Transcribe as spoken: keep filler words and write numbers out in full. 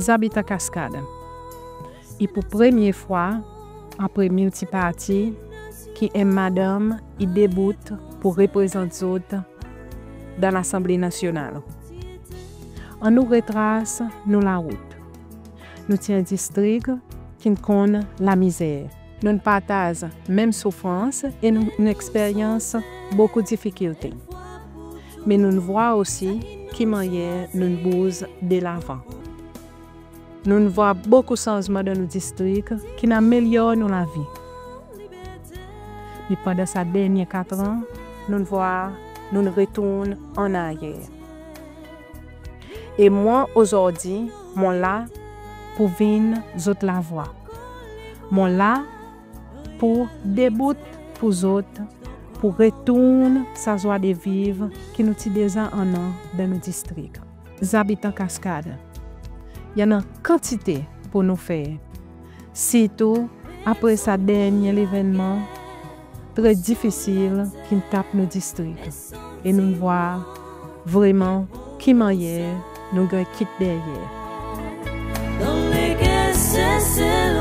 Zabitan Cascade, i pour premye fwa apre miltiparti ki en madanm i debout pour reprezant zot dan Lasanble Nasyonal. Annou retras nou larout. Nou ti en distrik ki'n konn lamizer. Nou'n partaz menm soufrans e nou'n eksperyans bokou difikilte. Me nou'n vwar osi ki mannyer nou'n bouz delavan. Nou'n vwar bokou sanzman dan nou distrik ki'n amelyor nou lavi. Me pandan sa dernyen kat an, nou'n vwar nou'n retourn annaryer. E mwan ozordi, mon la pour vin zot lavwa. Mon la pour debout pour zot, pour retourn sa zwa de viv ki nou ti deza annan dan nou distrik. Zabitan Cascade, i annan kantite pour nou fer, sirtou apre sa dernyen levennman tre difisil ki'n tap nou distrik. E nou'n vwar vreman ki mannyer nou ganny kit deryer. Don't make us settle